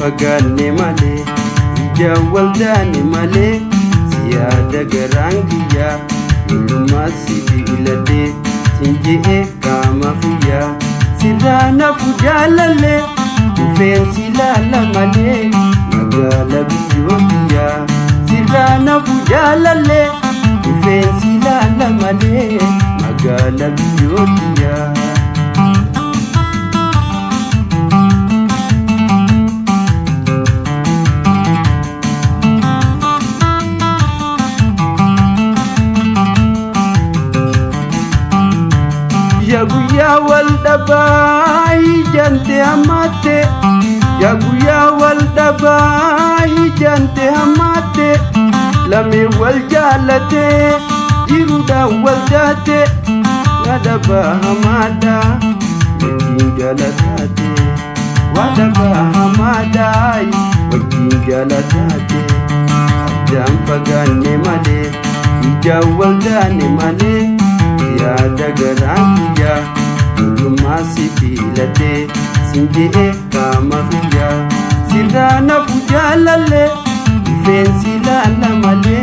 Fagaanne malee ija waldaane malee siyaada garaan kiyyaa lollumaa si filadhee sinje'ee qaama kiyyaa sirraa nafu jaalallee dhufeensi laala malee magaala biyyoo kiyyaa sirraa nafu jaalallee dhufeensi laala malee magaala biyyoo kiyyaa. Ya guyyaa wal dhabaa ijante hammatte ya guyyaa wal dhabaa ijante hammatte lamee wal jaalate jiruudhaan wal taate wadhabaa hamaadha wajjin jaalataate wadhabaa hamaadha wajjin jaalataate addaan fagaanne malee ijaan wal taane malee. Yaada garaan kiyyaa lollumaa si filadhee sinje'ee qaama kiyyaa sirraa nafu jaalallee dhufeensi laala malee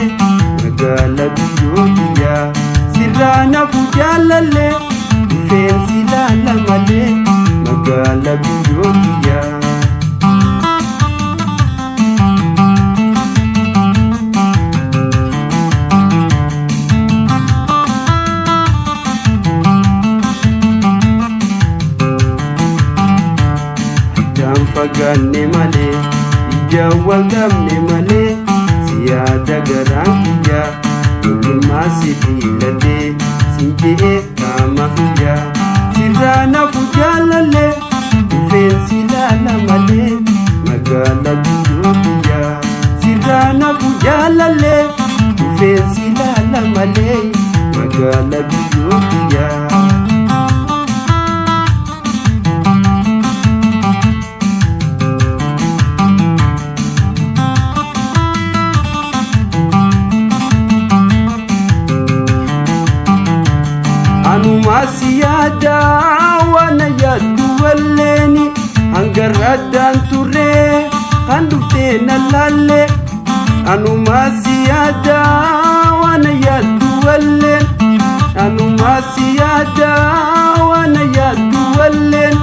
magaala biyyoo kiyyaa sirraa nafu jaalallee dhufeensi laala malee magaala biyyoo kiyyaa. Fagaanne malee ija wal dhabne malee siyaada garaan kiyyaa lollumaa si filadhee sinje'ee qaama kiyyaa sirraa nafu jaalallee dhufeensi laala malee magaala biyyoo kiyyaa sirraa nafu jaalallee dhufeensi laala malee magaala biyyoo kiyyaa. Anuma siyaada waan yaaddu walleeni hangarraddaan turre kan dhuftee na laalle. Anuma siyaada waan yaaddu walleen anuma siyaada waan yaaddu walleen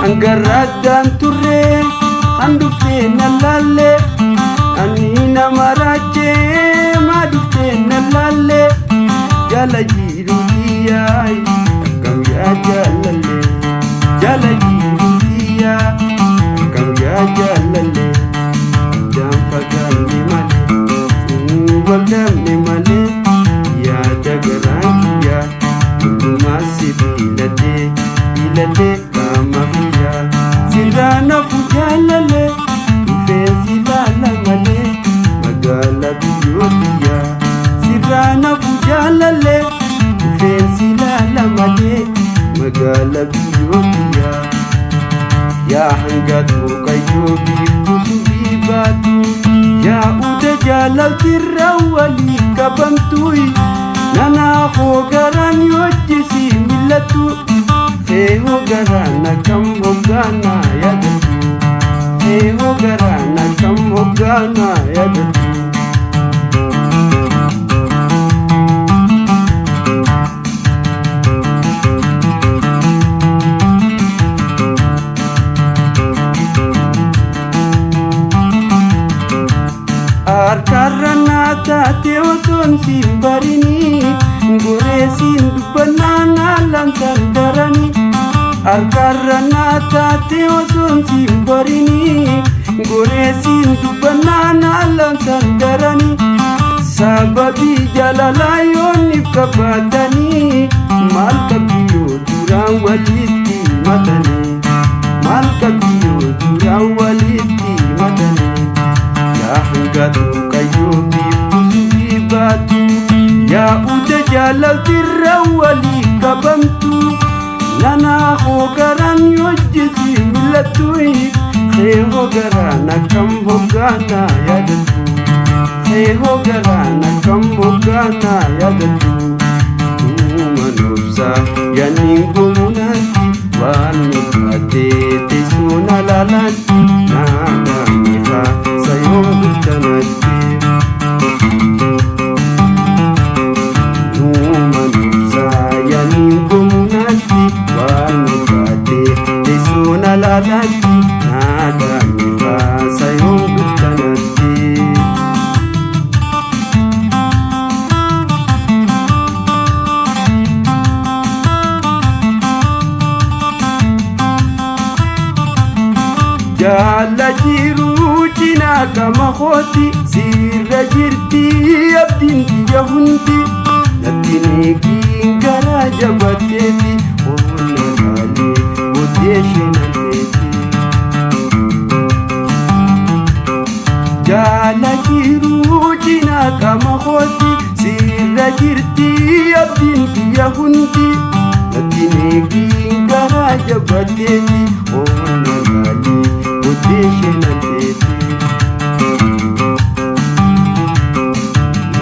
hangarraddaan turre kan dhuftee na laalle. Ani nama raachee maa dhuftee na laalle jaala jiru kiyyaa akkam yaa jaalallee jaala jiru kiyyaa akkam yaa jaalallee addaan fagaanne malee wal dhabne malee yaada garaan kiyyaa lollumaa si filadhee filadhee qaama kiyyaa sirraa nafu jaalallee dhufeensi laala malee magaala biyyoo kiyyaa sirraa nafu jaalallee dhufeensi laala malee magaala biyyoo kiyyaa. Yaa hangatu qayyoo biiftuu subii baatu yaa uda jaalaltirra walii qabamtuuyi nanaa hoo garaan hojjisii mil'attu feehoo garaan akkam hoggaanaa yaadatu feehoo garaan akkam hoggaanaa yaadatu. Harkarra naa taate osoon siin barinii goree siin dubbannaan haalaan dardaranii. Harkarra naa taate osoon siin barinii goree siin dubbannaan haalaan dardaranii. Sababii jaalalaa yooniif qabaatanii maal qabdi yoo duraan walitti himatanii maal qabdi yoo duraan walitti himatanii. Yaa hangatu qayyoo biiftuu subii baatu yaa uda jaalaltirra walii qabamtu nanaa hoo garaan hojjisii mil'attu feehoo garaan akkam hoggaanaa yaadatu feehoo garaan akkam hoggaanaa yaadatu. Uuman obsaa yaaniin gomunaatti waan nu baatee teessoon alaalaatti naannaa. cinaa qaama kooti sirra jirti abdiin biyya hundi natti neegiin garaa jabaatteeti onna laalee booddee ishee nanteeti. Jaala jiruu cinaa qaama kooti sirra jirti abdiin biyya hundi natti neegiin garaa jabaatteeti onna laalee booddee ishee nanteeti.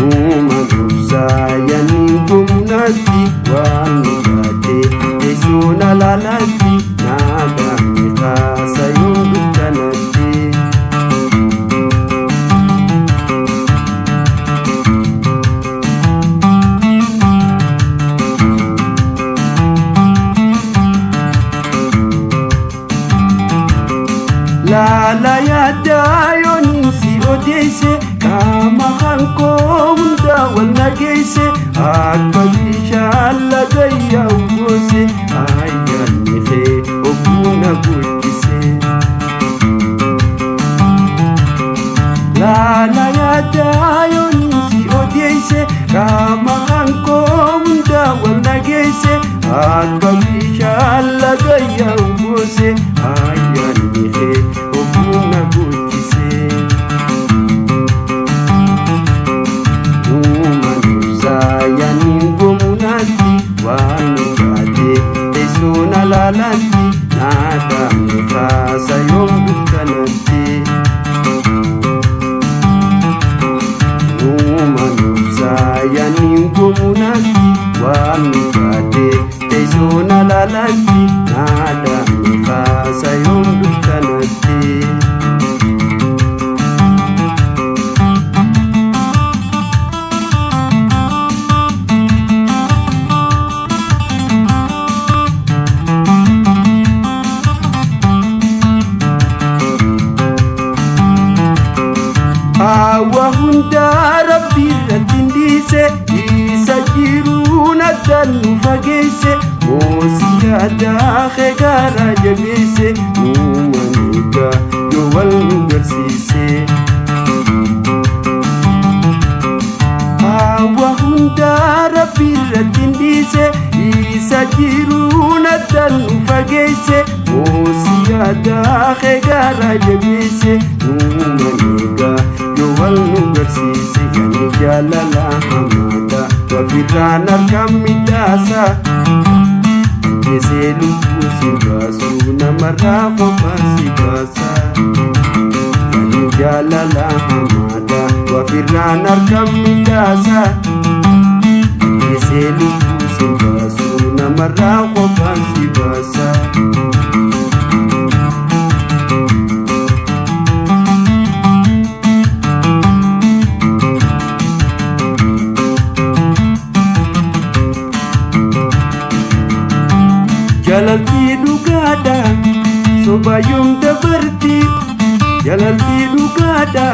Numa dursaa yaani gomnaatti waan nu taate teessoon alaalaatti naadaan kaasa yoon dukkanatti. Laala yaaddaa yoon si odeesse qaama hankoo hunda wal nageesse akka bishaan laga yaa'u goose ayyaanni kee ogguu na guddise. Laala yaaddaa yoon si odeesse qaama hankoo hunda wal nageesse akka bishaan laga yaa'u goose ayyaanni kee ogguu na guddise. Numa dursaa yaani gomunaatti waan nu taate teessoon alaalaatti naadaan kaasa yoom dukkanatti. Numa dursaa yaani gomunaatti waan nu taate teessoon alaalaatti naadaan kaasa yoom dukkanatti. Hawa hundaa rabbi irratti hin dhiise isa jiruun addaan nu fageesse moosii yaadaa kee garaa jabeesse uumama eegaa yoo wal nu garsiise. Hawa hundaa rabbi irratti hin dhiise isa jiruun addaan nu fageesse moosii yaadaa kee garaa jabeesse uumama eegaa yoo wal nu garsiise. Yaani jaalala hamaadha wafirraan harkaan midhaasa ajjeesee lubbuu si baasu namarraa kophaa si baasa. Yaani jaalala hamaadha wafirraan harkaan midhaasa ajjeesee lubbuu si baasu namarraa kophaa si baasa. Jalaltii dhugaadha sobaayyoom dabarti jalaltii dhugaadha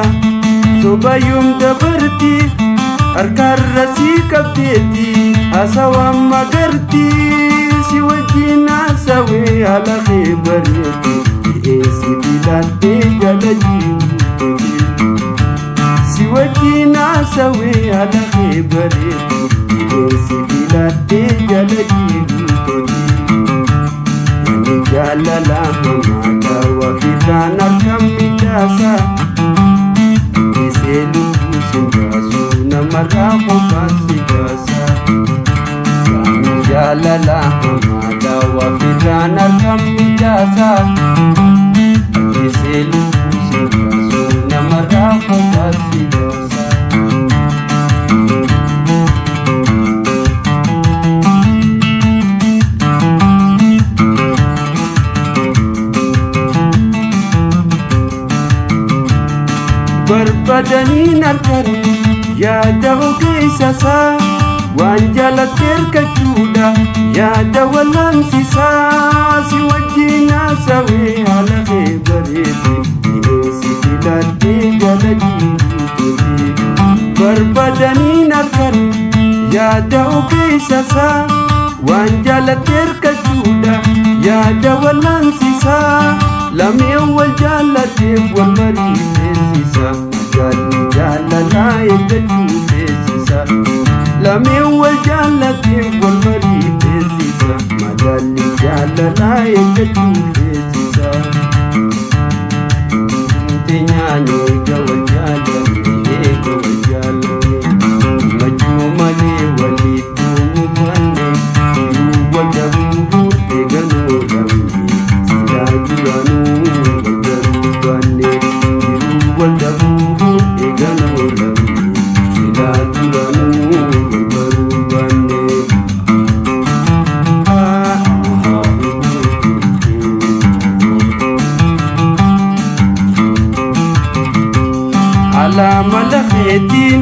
sobaayyoom dabarti harkarra si qabdeetti haasawaan magarti si wajjin haasawee haala kee bareetti dhi'eessi filattee jala jiruuti si wajjin haasawee haala kee bareetti dhi'eessi filattee jala jiruuti. Jaalala hamaadha wafirraan harkaan midhaasa ajjeesee lubbuu si baasu namarraa kophaa si baasa. Yaani jaalala hamaadha wafirraan harkaan midhaasa ajjeesee lubbuu si baasu namarraa kophaa si baasa. Barbaadaniin harkaan yaada ogeessasaa waan jaalatte hirkachuudha yaada wal'aansisaa si wajjin haasawee haala kee bareede dhi'eessi filattee jala jiruuti. Barbaadaniin harkaan yaada ogeessasaa waan jaalatte hirkachuudha yaada wal'aansisaa lameen wal jaallateef wal mariifeessa. teenyaan eega wal jaalanne eega wal jaalanne gammachuu malee walitti mufanne jiruu wal dhabuu eeganuu dhabne silaa duraanuu wal baruu baanne jiruu wal dhabuu eeganuu dhabne silaa duraanuu wal baruu baanne. Alama lafeetiin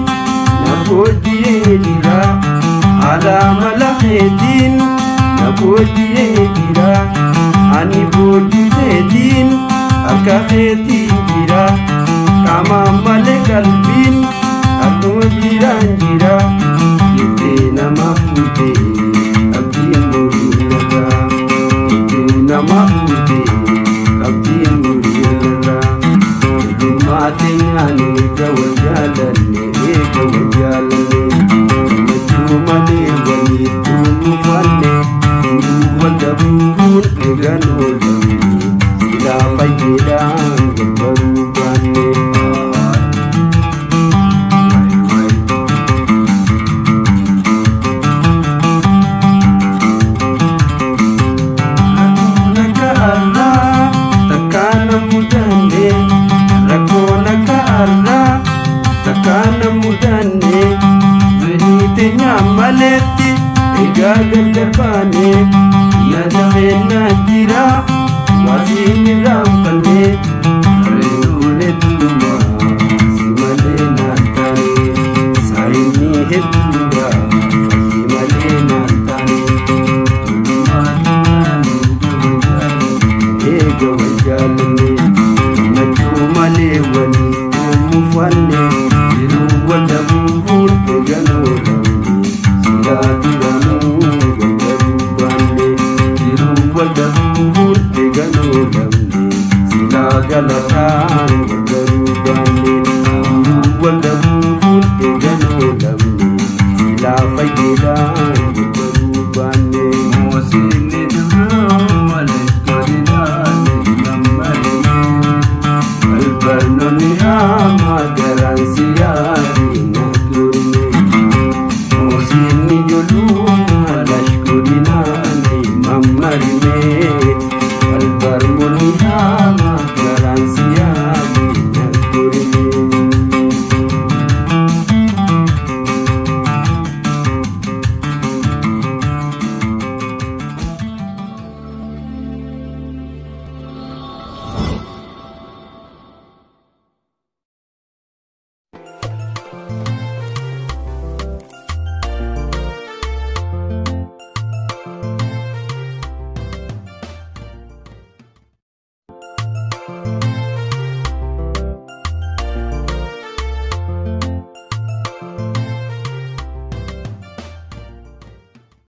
na booji'ee jira. Alama lafeetiin na booji'ee jira. Ani boojiteetiin harka keetiin jira. Qaama malee qalbiin harkuma biraan jira. Jettee nama fuutee abdiin muriin lataa. Jettee nama fuutee abdiin muriin lataa. Ijummaa teenyaan eega wal jaalanne eega wal jaalanne gammachuu malee walitti mufanne jiruu wal dhabuun eegan oolamne silaa fayyeedhaan wal baruu baanne. Rakkoon akka har'aa takkaa na mudanne rakkoon akka har'aa takkaa na mudanne fedhii teenyaan maletti egaa gargar baane yaada keennaa jira waasiin irraanfanne bareeduun hedduuma si malee naan taane saayinii hedduudha fayyii malee naan taane. Eega wal jaalanne gammachuu malee walitti mufanne jiruu wal dhabuun eeganuu dhabne silaa duraanuu wal baruu baanne jiruu wal dhabuun eeganuu dhabne silaa galataan wal baruu baanne jiruu wal dhabuun eeganuu dhabne silaa fayyeedhaan wal baruu baanne. Moosinni dubroo malee godinaani mammalee. Balballoonni hamaa garaan si